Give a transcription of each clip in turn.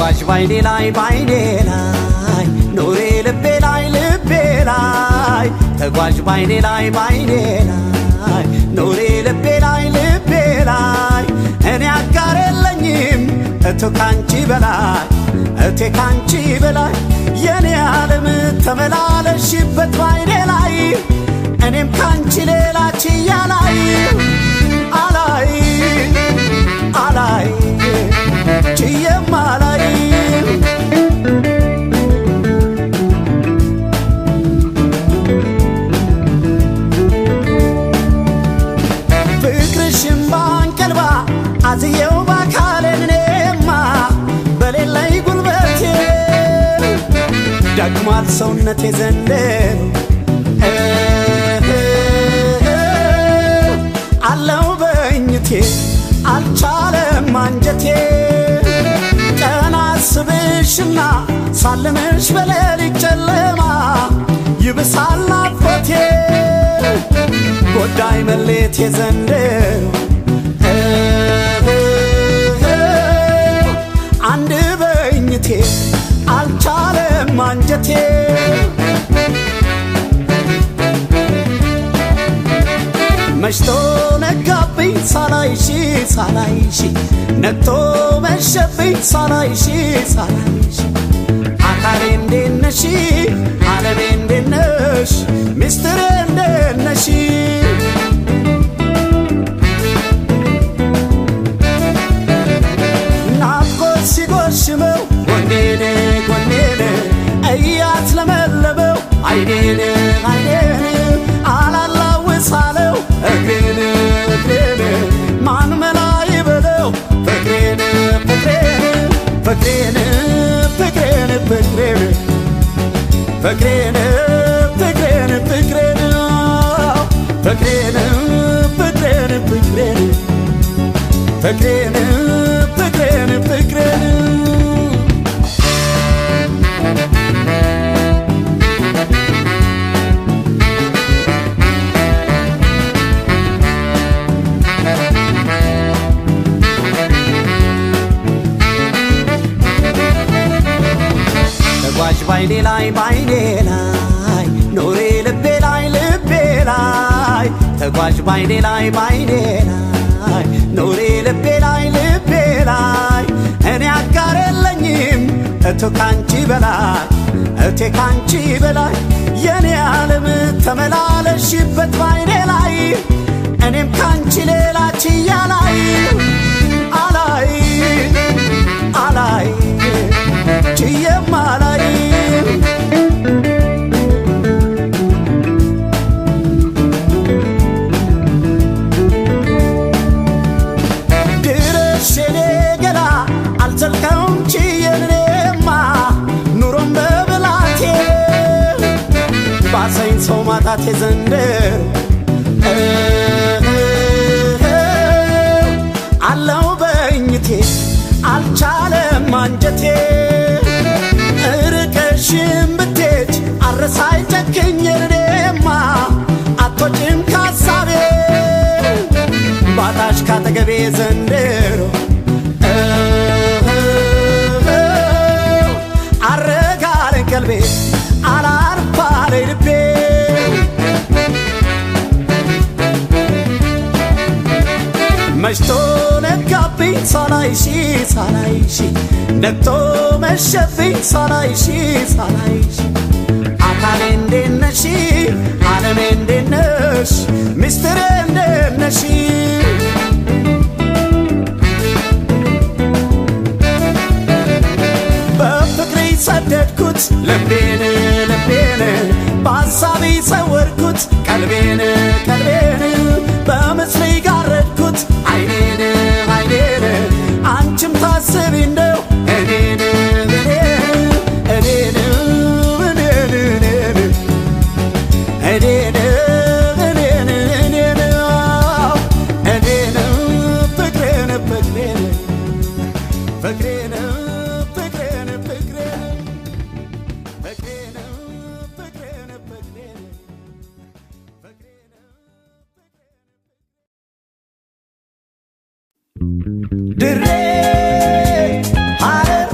ተጓዥ ባይኔ ላይ ባይኔ ላይ ኑሪ ልቤ ላይ ልቤ ላይ ተጓዥ ባይኔ ላይ ባይኔ ላይ ኑሪ ልቤ ላይ ልቤ ላይ እኔ አጋር የለኝም እቱ ካንቺ በላይ እቴ ካንቺ በላይ የኔ ዓለም ተመላለሽበት ባይኔ ላይ እኔም ካንቺ ሌላ ችያ ላይ አላይ አላይ ችዬም አላይ። ፍቅርሽን ባንቀልባ አዝየው ባካሌ እኔማ በሌለኝ ጉልበቴ ደክሟል ሰውነቴ ዘንድሮ አለው በእኝቴ አልቻለም አንጀቴ ቀና አስብሽና ሳልምሽ በሌሊት ጨለማ ይብሳል ናፍቆቴ ጎዳይ መሌቴ ዘንድሮ አንድ በእኝቴ አልቻለም አንጀቴ። መሽቶ ነጋብኝ ሳላይሽ ሳላይሽ ነግቶ መሸብኝ ሳላይሽ ሳላይሽ አካሌ እንዴት ነሽ ዓለሜ እንዴት ነሽ ሚስጥሬ እንዴት ነሽ? ናፍቆት ሲጎሽመው ጎኔን ጎኔን እያትለመለመው አይኔን አይኔን አላላውሳለው እግሬን እግሬን ማን መላ ይበለው ፍቅሬን ፍቅሬን ፍቅሬን ፍቅሬን ፍቅሬን ፍቅሬን ፍቅሬን ፍቅሬን ፍቅሬን ፍቅሬን ፍቅሬን ፍቅሬን ፍቅሬን ፍቅሬን። ተጓዥ ባይኔ ላይ ባይኔ ላይ ኑሪ ልቤ ላይ ልቤ ላይ ተጓዥ ባይኔ ላይ ባይኔ ላይ ኑሪ ልቤ ላይ ልቤ ላይ እኔ አጋር የለኝም እቱ ካንቺ በላይ እቴ ካንቺ በላይ የኔ ዓለም ተመላለሽበት ባይኔ ላይ እኔም ካንቺ ሌላ ችያ ላይ አላይ አላይ ችዬም አላይ። ድረሽ የኔ ገላ አልዘልቀውም ችዬ እኔማ ኑሮም በብላቴ ባሰኝ ሰው ማጣቴ ዘንድሮ አለው በእኝቴ አልቻለም አንጀቴ እርቀሽም ብትሄጅ አረሳይ ጨክኜ እኔማ አትወጪም ካሳቤ ባጣሽ ካጠገቤ ዘንድሮ አረጋለኝ ቀልቤ አላርፋለኝ ልቤ። መሽቶ ነጋብኝ ሳላይሽ ሳላይሽ ነግቶ መሸብኝ ሳላይሽ ሳላይሽ አካሌ እንዴት ነሽ ዓለሜ እንዴት ነሽ ሚስጥሬ እንዴት ነሽ? በፍቅሬ ሰደድኩት ልቤን ልቤን በሐሳቤ ሰወርኩት ቀልቤን ቀልቤን በምስሌ ጋረድኩት አይኔን አይኔን አንቺም ታስቢ እንደው እኔን እኔን እኔን እኔን እኔን እኔን እኔን እኔን እኔን ፍቅሬን ፍቅሬን ፍቅሬን ፍቅሬን ፍቅሬን ፍቅሬን ፍቅሬን ፍቅሬን ፍቅሬን። ድሬ ሐረር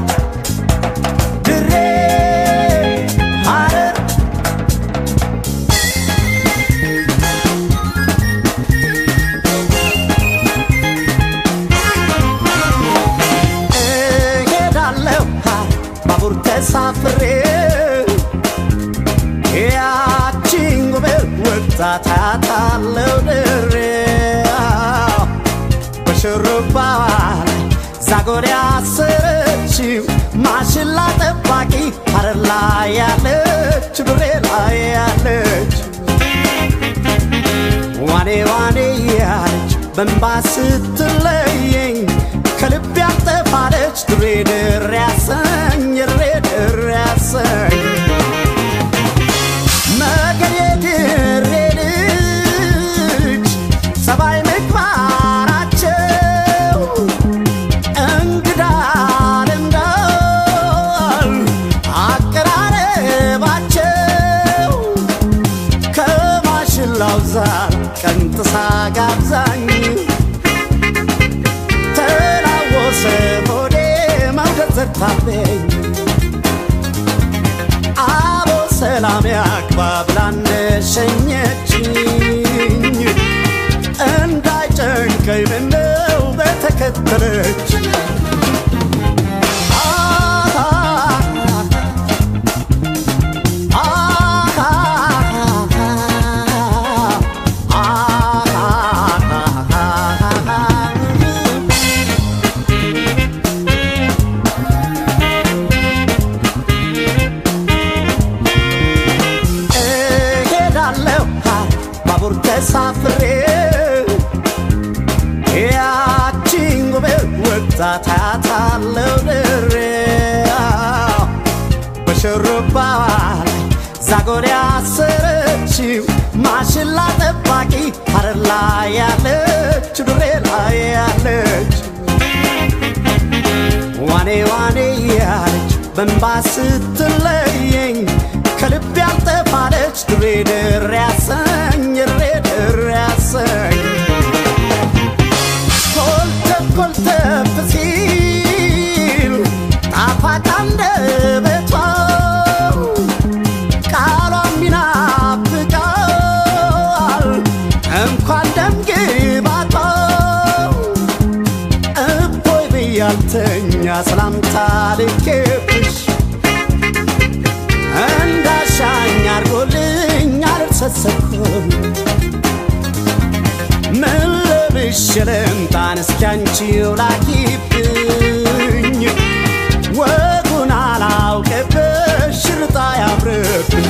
ባቡር ተሳፍሬ ያቺን ጉብል ወጣት አያታለሁ ድሬ በሽሩባዋ ላይ ዛጎል ያሰረችው ማሽላ ጠባቂ ሐረር ላይ ያለች ድሬ ላይ ያለች ዋኔ ዋኔ ያለች በእንባ ስትለየኝ ከልብ ያልጠፋለች ድሬ ድሬ ያሰኝ ድሬ ድሬ ያሰኝ መገን የድሬ ልጅ ጸባይ ምግባራቸው እንግዳ ልምዳል አቀራረባቸው ከማሽላው ዛር ቀንጥሳ ጋብዛኝ ተላወሰ ሆዴ መውደድ ዘርታብኝ አቦ ሰላም ያግባ ብላ እንደሸኘችኝ እንዳይጨንቀኝ ምነው በተከተለች እሄዳለሁ ባቡር ተሳፍሬ ያቺን ጉብል ወጣት አያታለሁ ድሬ በሽሩባዋ ላይ ዛጎል ያሰረችው ማሽላ ጠባቂ ሐረር ላይ ያለች ድሬ ላይ ያለች ዋኔ ዋኔ ያለች በእንባ ስትለየኝ ከልብ ያልጠፋለች ድሬ ድሬ ያሰኝ ድሬ ድሬ ያሰኝ ኮልተፍ ኮልተፍ ሲል ጣፋጭ አንደበቷ ቃሏም ይናፍቃል እንኳን ደም ግባቷ እፎይ ብያልተኛ ሰላምታ ልኬብሽ እንዳሻኝ አርጎልኝ አልሰሰኩም ምን ለብሼ ልምጣን እስኪ አንቺው ላኪብኝ ወጉን አላውቅብሽ ሽርጣ ያምርብኝ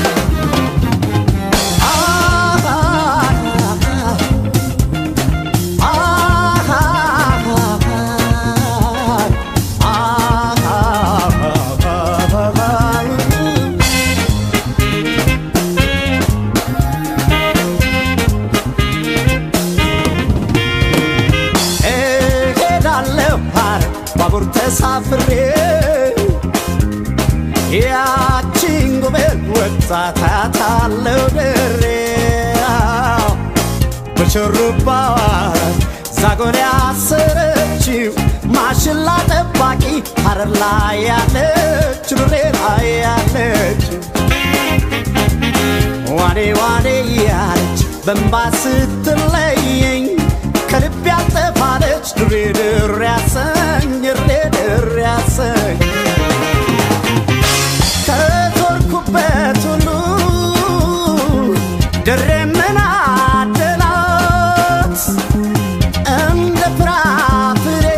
እሄዳለሁ ሐረር ባቡር ተሳፍሬ ያቺን ጉብል ወጣት አያታለሁ ድሬ በሽሩባዋ ላይ ዛጎል ያሰረችው ማሽላ ጠባቂ ሐረር ላይ ያለች ድሬ ላይ ያለች ዋኔ ዋኔ ያለች በእንባ ስትለየኝ ከልብ ያልጠፋለች ድሬ ድሬ ያሰኝ ድሬ ድሬ ያሰኝ ከዞርኩበት ሁሉ ድሬ ምን አደላት እንደ ፍራፍሬው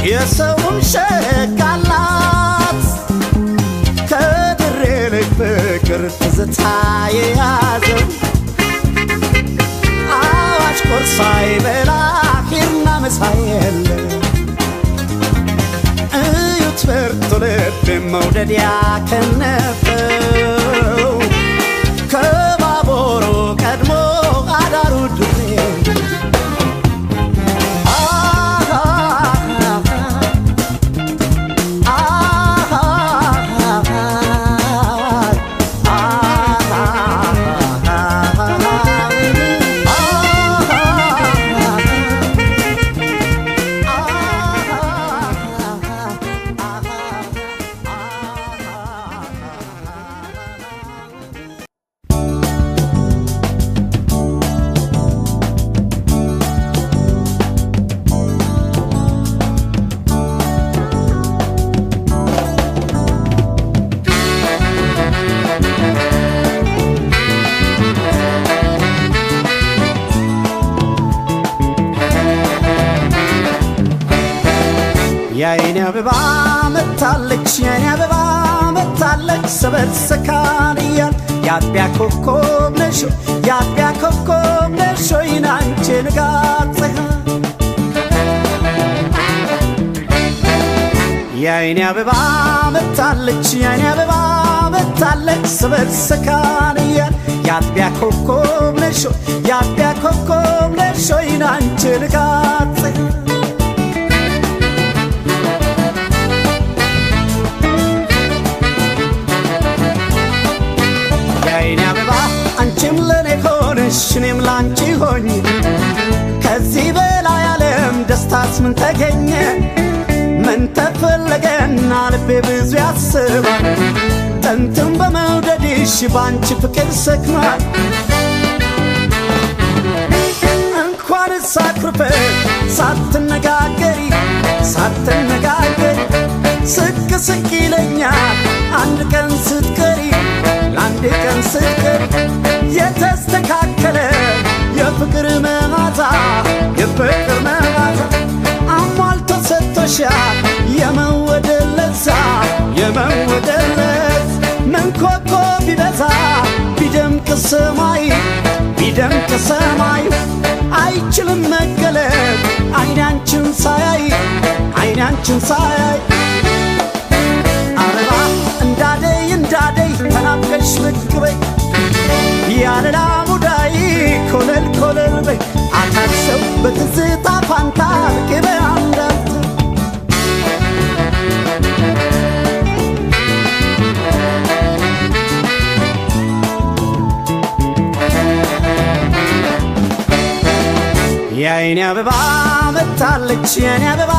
የሰውን ሸጋላት ከድሬ ልጅ ፍቅር ትዝታ የያዘው አዋሽ ቁርስ ሳይበላ ሂርና ምሳ የለ እዩት ብርቱ ልቤ መውደድ ያከነፈው ከባቡሩ ቀድሞ አዳሩ ድሬ የአይኔ አበባ መታለች የአይኔ አበባ መታለች ሰበር ሰካን እያል የአጥቢያ ኮከብ ነሽ የአጥቢያ ኮከብ ነሽ ወይን አንቺ ንጋት ፀሐይ የአይኔ አበባ መታለች የአይኔ አበባ መታለች ሰበር ሰካን እያል የአጥቢያ ኮከብ ነሽ የአጥቢያ ኮከብ ነሽ ወይን አንቺ ንጋት ፀሐይ የአይኔ አበባ አንቺም ለኔ ሆነሽ እኔም ላንቺ ሆኝ ከዚህ በላይ ዓለም ደስታስ ምን ተገኘ ምን ተፈለገና ልቤ ብዙ ያስባል ጥንትም በመውደድሽ ባንቺ ፍቅር ሰክኗል እንኳንስ አኩርፈሽ ሳትነጋገሪ ሳትነጋገሪ ስቅ ስቅ ይለኛል አንድ ቀን ስትቀሪ ለአንድ ቀን ስትቀሪ የተስተካከለ የፍቅር መዓዛ የፍቅር መዓዛ አሟልቶ ሰጥቶሻል የመወደድ ለዛ የመወደድ ለዛ ምን ኮከብ ቢበዛ ቢደምቅ ሰማይ ቢደምቅ ሰማይ አይችልም መገለጥ አይኔ አንቺን ሳያይ አይኔ አንቺን ሳያይ አበባ እንዳደይ እንዳደይ ተናፍቀሽ ብቅ በይ ያለላ ሙዳይ ኮለል ኮለል በይ አታሰው በትዝታ ፋንታ ብቅ በይ አንዳፍታ የአይኔ አበባ መታለች የአይኔ አበባ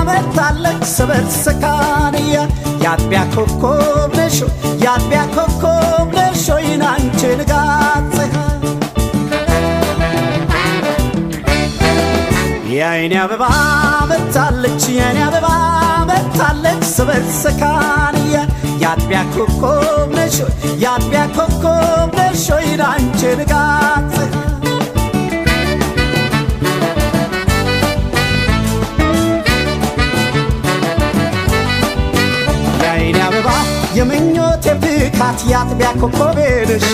መታለች ሰበር ሰካን እያል የአጥቢያ ኮከብ ነሽ የአጥቢያ ኮከብ ነሽ ወይን አንቺ ንጋት ፀሐይ የአይኔ አበባ መታለች የአይኔ አበባ መታለች ሰበር ሰካን እያል የአጥቢያ ኮከብ ነሽ የአጥቢያ ኮከብ ነሽ ወይን አንቺ ንጋት ፀሐይ የአይኔ አበባ የምኞቴ ፍካት የአጥቢያ ኮከቤ ነሽ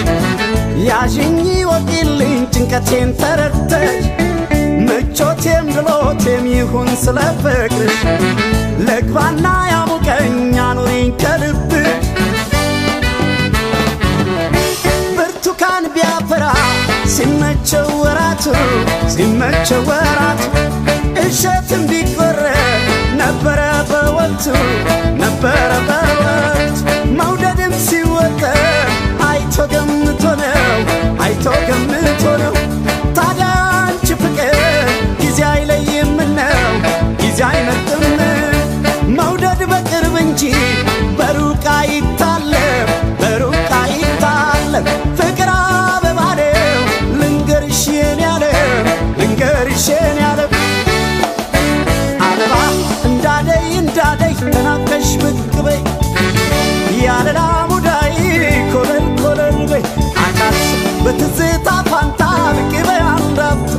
ያዥኝ ወቂልኝ ጭንቀቴን ተረድተሽ ምቾቴም ድሎቴም ይሁን ስለ ፍቅርሽ ልግባና ያሙቀኝ አኑሪኝ ከልብሽ ብርቱካን ቢያፈራ ሲመቸው ወራቱ ሲመቸው ወራቱ እሸትም ቢቆረጥ ነበረ በወቅቱ ነበረ በወቅቱ መውደድም ሲወጠር አይቶ ገምቶ ነው አይቶ ገምቶ ነው ታዲያ አንቺ ፍቅር ጊዜ አይለይም ነው ጊዜ አይመርጥም መውደድ በቅርብ እንጂ በሩቅ አይታለም በሩቅ አይታለም ፍቅር አበባ ነው ልንገርሽ የኔ ዓለም ልንገርሽ የኔ ዓለም አበባ እንዳደይ እንዳደይ ተናፍቀሽ ብቅ በይ ያለላ ሙዳይ ኮለል ኮለል በይ አካል በትዝታ ፋንታ ብቅ በይ አንዳፍታ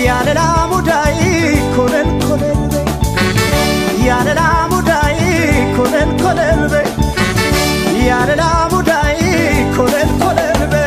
ያለላ ሙዳይ ኮለል ኮለል በይ ያለላ ሙዳይ ኮለል ኮለል በይ ያለላ ሙዳይ ኮለል ኮለል በይ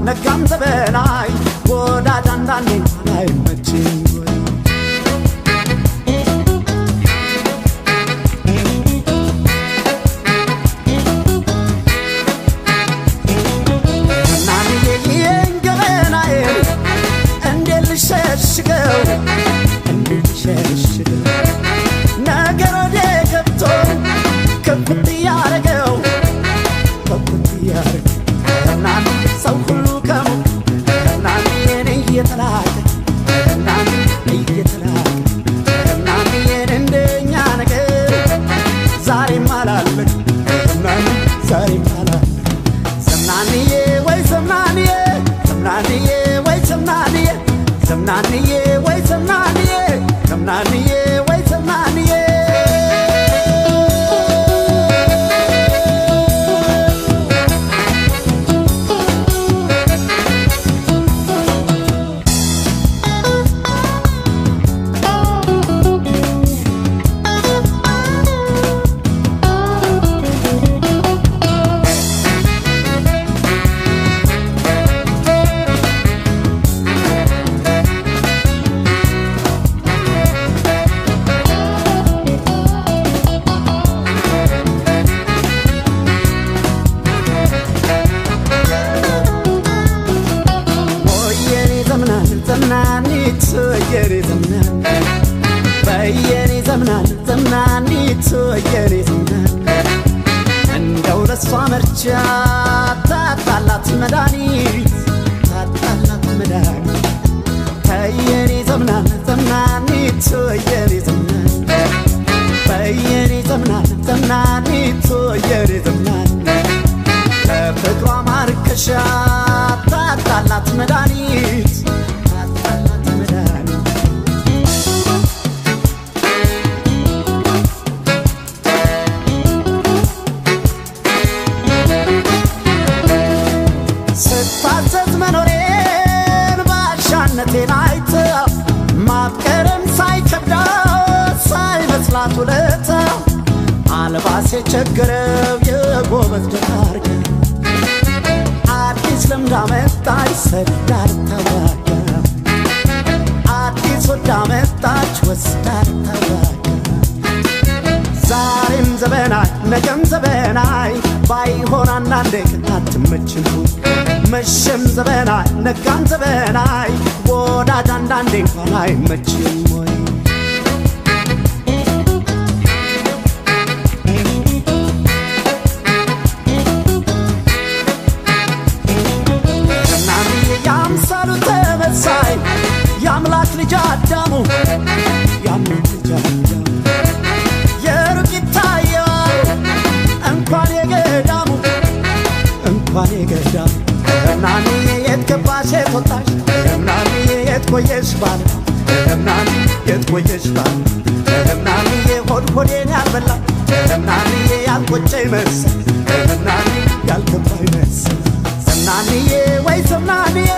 ነጋም ዘበናይ ወዳጅ አንዳንዴ እንኳን አይመችም ወይ? እናንዬ ገበናዬን እንዴት ልሸሽገው፣ እንዴት ልሸሽገው? ነገር ወዴ ገብቶ ክፍት እያረገው፣ ክፍት እያረገው። እናን ሰው ሁሉ ከሙ እናንዬን እየተላከ፣ እናን እየተላከ። እናንዬን እንደኛ ነገር ዛሬም አላለቅ፣ እናን ዛሬም አላለቅ። ዘምናንዬ ወይ ዘምናንዬ፣ ዘምናንዬ ወይ ዘምናንዬ፣ ዘምናንዬ ወይ ዘምናንዬ፣ ዘምናንዬ ወይ ዘምናንዬ። ወየኔ ዘምናን ዘምናኒት፣ ወየኔ ዘምናን፣ በየኔ ዘምናን ዘምናኒት፣ ወየኔ ዘምናን። እንደው ለሷ መርቻ ታጣላት መድኃኒት፣ ታጣላት መድኃኒት። ተየኔ ዘምናን ዘምናኒት፣ ወየኔ ዘምናን፣ በየኔ ዘምናን ዘምናኒት፣ ወየኔ ዘምናን። ለፍቅሯ ማርከሻ ታጣላት መድኃኒት፣ ታጣላት መድኃኒት። ስታዘዝ መኖሬን ባሻነቴን አይታ ማፍቀርም ሳይከብዳት ሳይመስላት ውለታ አልባስ የቸገረው የጎበዝ ደሃርገ አዲስ ልምድ አመጣች ሰዳ ልታዋጋ፣ አዲስ ወዳ መጣች ወስዳ ልታዋጋ። ዛሬም ዘበናይ ነገም ዘበናይ ባይሆን አንዳንዴ አትመችም። መሸም ዘበናይ ነጋም ዘበናይ ወዳጅ አንዳንዴ እንኳን አይመችም ወይ? እናንዬ የአምሳሉ ተመሳይ የአምላክ ልጅ አዳሙ፣ የአምላክ ልጅ አዳሙ የሩቅ ይታየዋል እንኳን የገዳሙ፣ እንኳን የገዳሙ። እናንዬ የት ገባሽ የት ወጣሽ፣ እናንዬ የት ቆየሽ ባል፣ እናንዬ የት ቆየሽ ባል። እናንዬ ሆድ ሆዴን ያልበላ፣ እናንዬ ያልቆጨ ይመስል፣ እናንዬ ያልገባ ይመስል። ዘምናንዬ ወይ ዘምናንዬ፣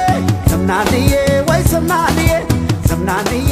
ዘምናንዬ ወይ ዘምናንዬ፣ ዘምናንዬ